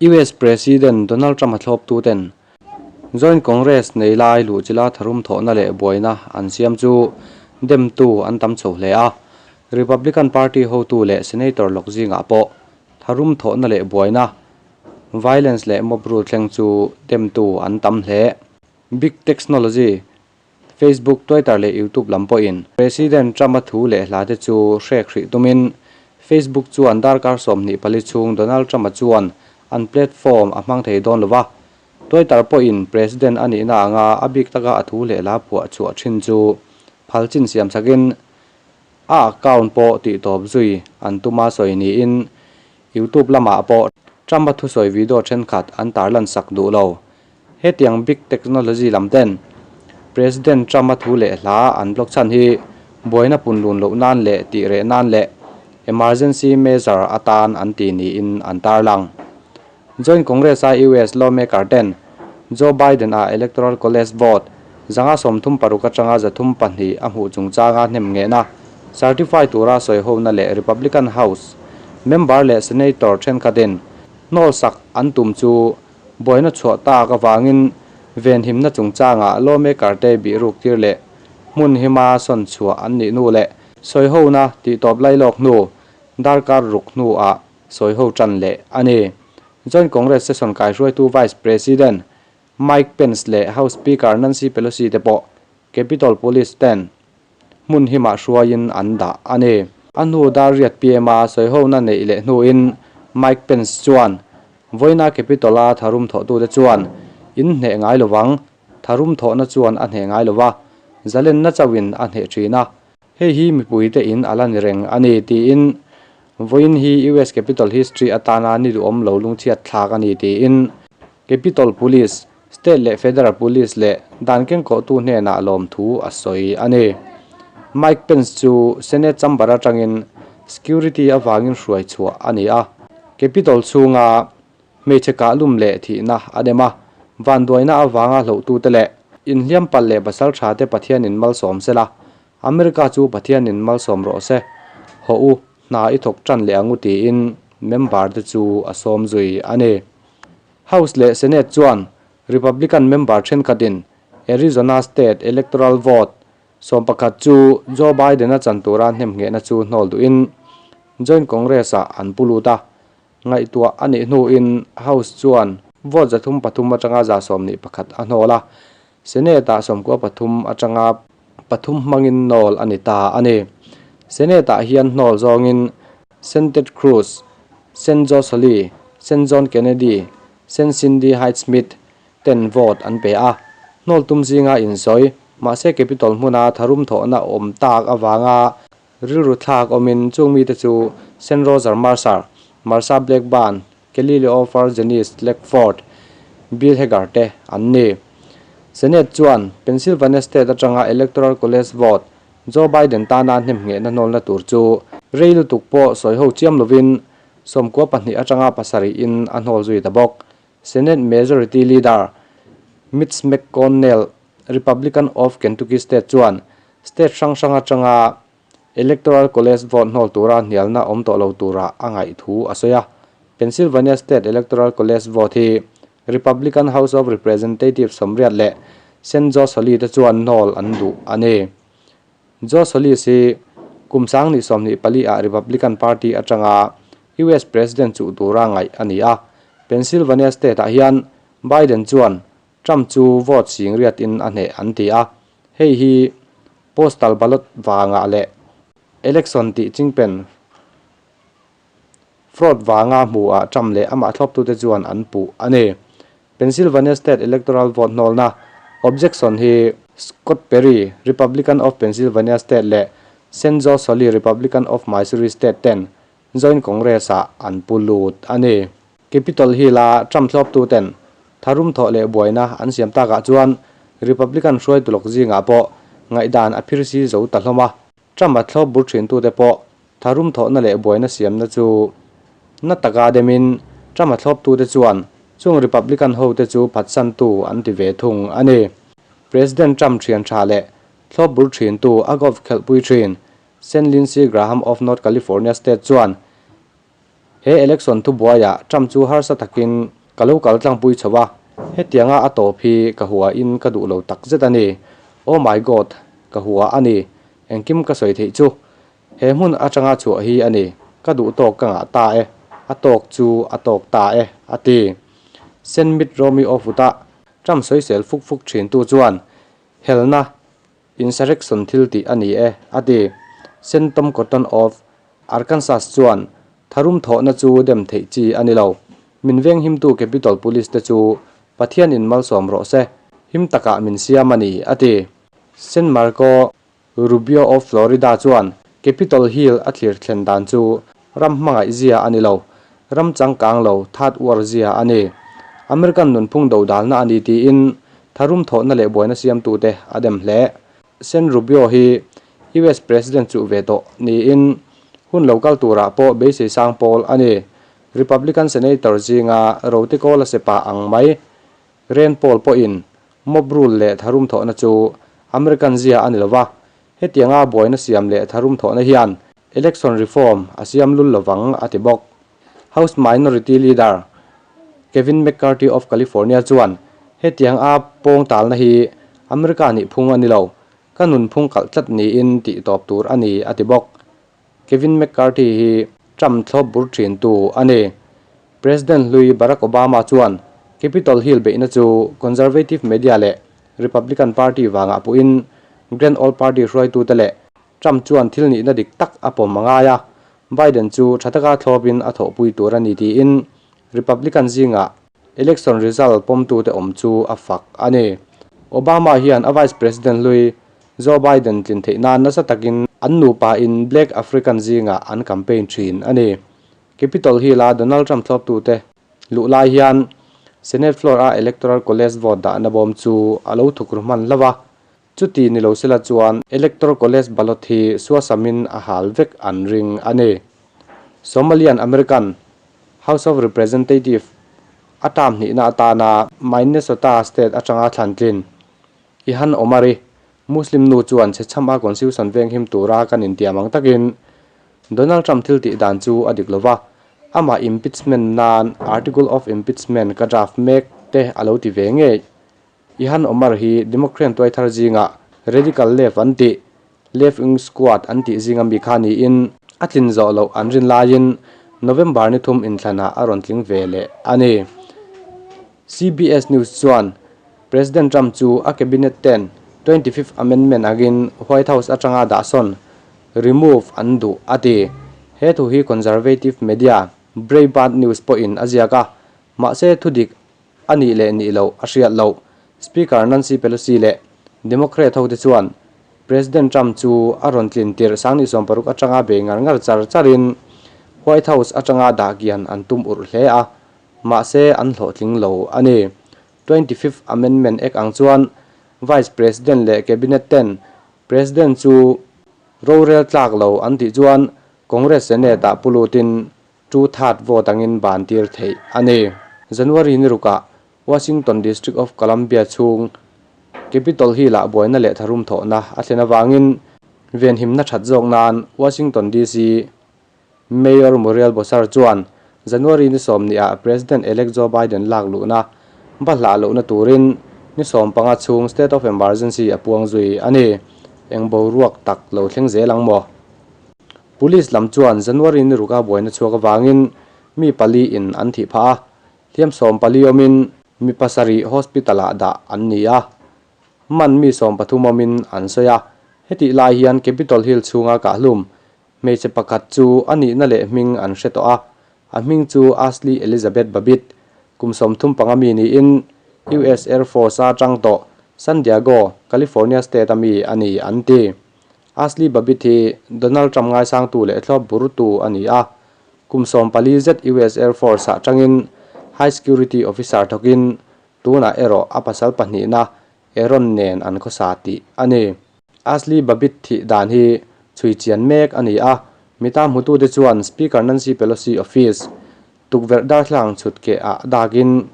US President Donald Trump-a thlawptuten Joint Congress nei lai luhchilha tharum thawhna leh buaina an siam chu demtu an tam chho hle a. Republican Party hotu leh Senator lawk zingah pawh tharum thawhna leh buaina, violence leh mob rule thleng chu demtu an tam hle. Big Technology, Facebook, Twitter leh YouTube lam pawhin President Trump-a thu leh hla te chu hrek hrih tumin Facebook chuan darkar 24 chhung Donald Trump-a chuan an platform a hmang thei dawn lo va. Twitter pawhin President a nihna anga a bik taka a thu leh hla phuah chhuah thin chu phal chin siam sakin a account pawh tihtawp zui an tuma sawi niin YouTube lamah pawh Trump-a thusawi video thenkhat an tarlan sak duh lo. Hetiang big technology lam ten President Trump-a thu leh hla an block chhan hi buaina punlun loh nan leh tih reh nan leh emergency measure atan an ti niin an tarlang. Joint Congress-a US lawmaker ten Joe Biden-a electoral college vote 136 atanga 302 a hmuh chungchanga hnem nghehna certify tura sawihona leh Republican House member leh senator thenkhatin hnawlsak an tum chu Buaina chhuah tak avangin venhimna chungchangah lawmaker te bihruk tir leh hmun hima sawn chhuah an nih hnu leh sawihona tihtawp lailawk hnu darkar ruk hnuah sawiho tan leh a ni. Joint Congress session kaihruaitu Vice President Mike Pence leh House Speaker Nancy Pelosi te pawh Capitol Police ten hmun himah hruaiin an dah a ni. A hnu dar riat PM-a sawihona neih leh hnuin Mike Pence chuan Vawiina Capitol-a tharum thawhtute chuan in hneh ngai lo vang, tharum thawhna chuan a hneh ngai lo va, zalenna chauhin a hneh thin a, hei hi mipuite in a la ni reng a ni tiin Vawiin hi US Capitol history atana ni duhawm lo lungchhiat thlak a ni tiin Capitol Police, State leh Federal Police leh dan kengkawhtu hnenah lawmthu a sawi a ni. Mike Pence chu Senate chamber atangin security avangin hruai chhuah a ni a. Capitol chhunga hmeichhe kahlum leh thihna a nem a, vanduaina avanga hlohtute leh inhliam palh leh pasal thate Pathianin malsawm se la, America chu Pathianin malsawm rawh se, hawh u, hna i thawk tan leh ang u tiin member te chu a sawm zui a ni. House leh Senate chuan Republican member thenkhatin Arizona state electoral vote 11 chu Joe Biden-a chan tura hnemnghehna chu hnawl duhin Joint Congress-ah an pu lut a. Ngaihtuah a nih hnuin House chuan vote 303 atanga 121 a hnawl a, Senate-ah 93 atanga pathum hmangin hnawl a ni ta a ni. Senate-ah hian hnawl zawngin Sen Ted Cruz, Sen Joe Soli, Sen John Kennedy, Sen Cindy Hyde-Smith ten vote an pe a. Hnawl tum zinga insawi, mahse Capitol hmuna tharum thawhna awm tak avanga rilru thlak awmin chung mite chu Sen Roger Mercer, Marsha Blackburn, Kelly Loeffler, Janice Lackford, Bill Hager te an ni. Senate chuan Pennsylvania state atanga Electoral College vote Joe Biden tana hnemnghehna hnawlna tur chu rei lutuk pawh sawi ho chiam lovin 92 atanga pasarih in a hnawl zui ta bawk. Senate Majority Leader Mitch McConnell, Republican of Kentucky State chuan state hrang hrang atanga Electoral College vote hnawl tura hnialna awm tawh lo tura a ngaih thu a sawi a. Pennsylvania State Electoral College vote hi Republican House of Representatives sawmriat leh Sen Joe Solie te chuan hnawl an duh a ni. Joe Solis hi kum 2024 ah Republican Party atanga US President chuh tura ngaih a ni a. Pennsylvania State ah hian Biden chuan Trump chu vote sing riatin a hneh an ti a. Hei hi postal ballot vangah leh election tih chingpen fraud vanga hmuhah Trump leh amah thlawptute chuan an puh a ni. Pennsylvania State electoral vote hnawlna objection hi Scott Perry, Republican of Pennsylvania State leh Sen Joe Soli, Republican of Missouri State ten Joint Congress-ah an pu lut a ni. Capitol Hill-a Trump thlawptuten tharum thawh leh buaina an siam takah chuan Republican hruaitu lawk zingah pawh ngaihdan a phirsi zo ta hlawm a. Trump-a thlawp bur thintute pawh tharum thawhna leh buaina siamna chu na taka demin Trump-a thlawptute chuan chung Republican hote chu phatsantu an ti ve thung a ni. President Trump thian tha leh thlawp bur thintu a golf khelhpui thin Sen Lindsey Graham of North California State chuan. He election thubuaiah Trump chu harsa takin ka lo kal tlangpui chho a, hetianga a tawp hi ka hua in ka duh lo tak zet a ni. Oh my God, ka hua a ni. Engkim ka sawi theih chu. He hmun atanga chhuah hi a ni. Ka duh tawk ka ngah ta e. A tawk chu a tawk ta e, a ti. Sen Mitt Romney of Utah, Trump sawisel fuk fuk thintu chuan helna Insurrection thil tih a ni e, a ti. Sen Tom Cotton of Arkansas chuan tharum thawhna chu dem theih chi a ni lo. Min venghimtu Capitol Police te chu Pathianin malsawm rawh se, him takah min siam a ni, a ti. Sen Marco Rubio of Florida chuan Capitol Hill a thlir thlen dan chu ram hmangaih zia a ni lo, ram changkang lo that uar zia a ni. American nunphung dodalna a ni tiin tharum thawhna leh buaina siamtute a dem hle. Sen Rubio hi US President chuh ve tawh niin hun lo kal turah pawh beisei sang pawl a ni. Republican Senator zinga rote kawl a sepa ang mai Rand Paul pawhin mob rule leh tharum thawhna chu American zia a ni lova, Hetianga buaina siam leh tharum thawhna hian election reform a siam lul lovang a ti bawk. House Minority Leader Kevin McCarthy of California chuan hetiang a pawng talna hi America nih phung a ni lo, ka nunphung kalh tlat niin tih tawp tur a ni a ti bawk. Kevin McCarthy hi Trump thlawp bur thintu a ni. President hlui Barack Obama chuan Capitol Hill beihna chu conservative media leh Republican Party vangah puhin Grand Old Party hruaitute leh Trump chuan thil nihna dik tak a pawm a ngai a, Biden chu tha taka thlawpin a thawhpui tur a ni tiin Republican zingah election result pawmtute awm chu a fak a ni. Obama hian a Vice President hlui Joe Biden tlin theih nan nasa takin an nupa in Black African zingah an campaign thin a ni. Capitol Hill-a Donald Trump thlawptute luh lai hian Senate floor a Electoral College vote dahna bawm chu a lo thuk ru hman hlauh a, chuti ni lo sela chuan Electoral College ballot hi suasamin a hal vek an ring a ni. Somalian American House of Representative a term hnihna atana Minnesota state atanga thlantlin Ihan Omar-i, Muslim nu chuan chhechham a constitution venghim tura kan intiam ang takin Donald Trump thil tih dan chu a dik lova, amah impeachment nan Article of Impeachment ka draft mek te a lo ti ve ngei. Ihan Omar hi Democrant tuaithar zingah radical left an tih, left wing squad an tih zinga mi kha niin a tlin zawh loh an rin laiin November ni thum inthlanah a rawn tling ve leh a ni. CBS News chuan President Trump chu a cabinet ten 25th Amendment angin White House atanga dahsawn, remove, an duh a ti. He thu hi conservative media Breitbart News pawhin a ziak a, mahse thudik a nih leh nih loh a hriat loh. Speaker Nancy Pelosi leh Democrat hote chuan President Trump chu a rawn tlin tirh 2016 atanga bei ngar ngar char charin White House atanga dah kian an tum urh hle a, mahse an hlawhtling lo a ni. 25th Amendment Act ang chuan Vice President leh Cabinet ten President chu rorel tlak lo an tih chuan Congress Senate ah pu lutin two third vote angin ban tir theih a ni. January ni rukah Washington District of Columbia chhung Capitol Hill ah buaina leh tharum thawhna a thlen avangin venhimna that zawk nan Washington DC Mayor Muriel Bowser chuan January ni sawmniah President-elect Joe Biden lak luhna va hlah lohna turin ni 15 chhung state of emergency a puang zui a ni. Eng boruak tak lo thleng zel ang maw? Police lam chuan January ni ruka buaina chhuak avangin mi pali in an thih phah a, hliam 14 awmin mi pasarih hospital-ah dah an ni a, man mi 13 awmin an sawi a. Hetih lai hian Capitol Hill chhunga kahhlum Hmeichhe pakhat chu a nihna leh hming an hre tawh a, a hming chu Ashley Elizabeth Babbitt, kum 35 mi niin US Air Force-a tang tawh San Diego, California state-a mi a ni an ti. Ashley Babbitt hi Donald Trump ngaisangtu leh thlawp burtu a ni a, kum 14 zet US Air Force-ah tangin High Security Officer thawkin tunah erawh a pasal pahnihna Aaron nen an khawsa tih a ni. Ashley Babbitt thih dan hi chhui chian mek a ni a, mita hmutute chuan Speaker Nancy Pelosi office tukverh darthlalang chhut keh ah dakin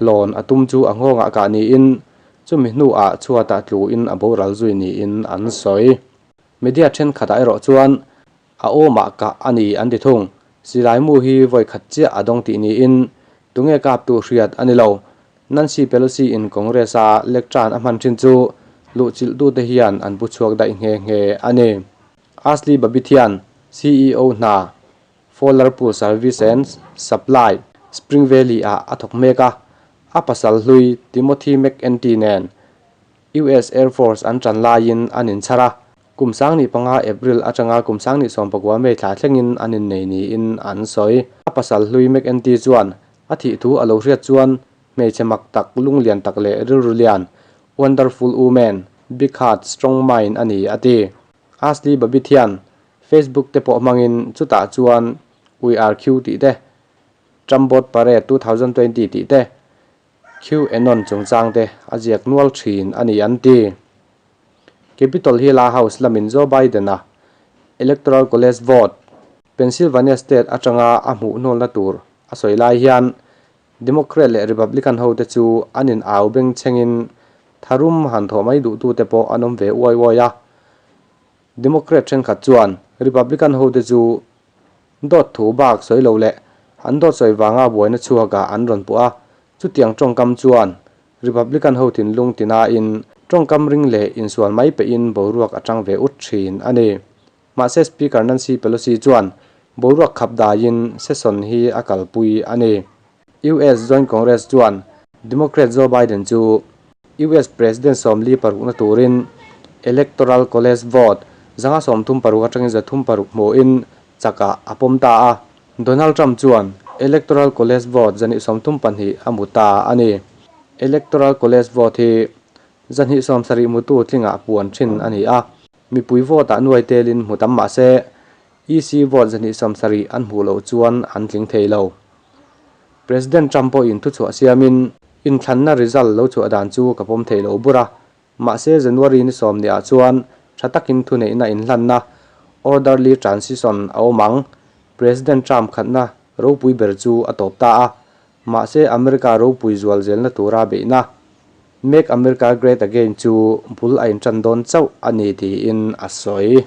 lawn a tum chu a nghawngah kah niin chumi hnuah chhuatah tluin a boral zui niin an sawi. Media thenkhatah erawh chuan a awmah kah a ni an ti thung. Silai mu hi vawi khat chiah a dawng tih niin tunge kaptu hriat a ni lo. Nancy Pelosi in Congress a lectern a hman thin chu luhchilhtute hian an pu chhuak daih nghe nghe a ni. Ashley Babbitt hian ceo hna Fowler Pool Service and Supply, Spring Valley ah a thawk mek a, a pasal hlui Timothy McEntee nen US Air Force an tan laiin an inchhar a, kum 2005 April atanga kum 2019 May thla thlengin an innei niin an sawi. A pasal hlui McEntee chuan a thih thu a lo hriat chuan hmeichhe mak tak, lunglian tak leh rilru lian, wonderful woman, big heart, strong mind a ni a ti. Ashley Babbitt hian Facebook te pawh hmangin chutah chuan We are Q tih te, Trump Boat Parade 2020 tih te, QAnon chungchang te a ziak nual thin a ni an ti. Capitol Hill-a House lamin Joe Biden-a Electoral College vote Pennsylvania state atanga a hmuh hnawlna tur a sawi lai hian Democrat leh Republican hote chu an in au bengchhengin tharum han thawh mai duhtute pawh an awm ve uai uai a. Democrat thenkhat chuan Republican hote chu Dawt thu bak sawi lo leh an dawt sawi vanga buaina chhuakah an rawn puh a, chutiang tawngkam chuan Republican ho thinlung tinain tawngkam ring leh insual mai pehin boruak a tang ve ut thin a ni. Mahse Speaker Nancy Pelosi chuan boruak khap daiin session hi a kalpui a ni. US Joint Congress chuan Democrat Joe Biden chu US President 46na turin Electoral College vote 136 atangin 306 hmuhin chakah a pawm ta a. Donald Trump chuan Electoral College vote 232 a hmu ta a ni. Electoral College vote hi 270 hmutu tlingah puan thin a ni a, mipui vote-ah nuai telin hmu tam mah se EC vote 270 an hmuh loh chuan an tling thei lo. President Trump pawhin thuchhuah siamin, Inthlanna result lo chhuah dan chu ka pawm thei lo bur a, mahse January ni 10 ah chuan tha takin thuneihna inhlanna, orderly transition, a awm ang. President Trump khatna ropui ber chu a tawp ta a, mahse America ropui zual zelna tura beihna, Make America Great Again chu bul a intan dawn chauh a ni tiin a sawi.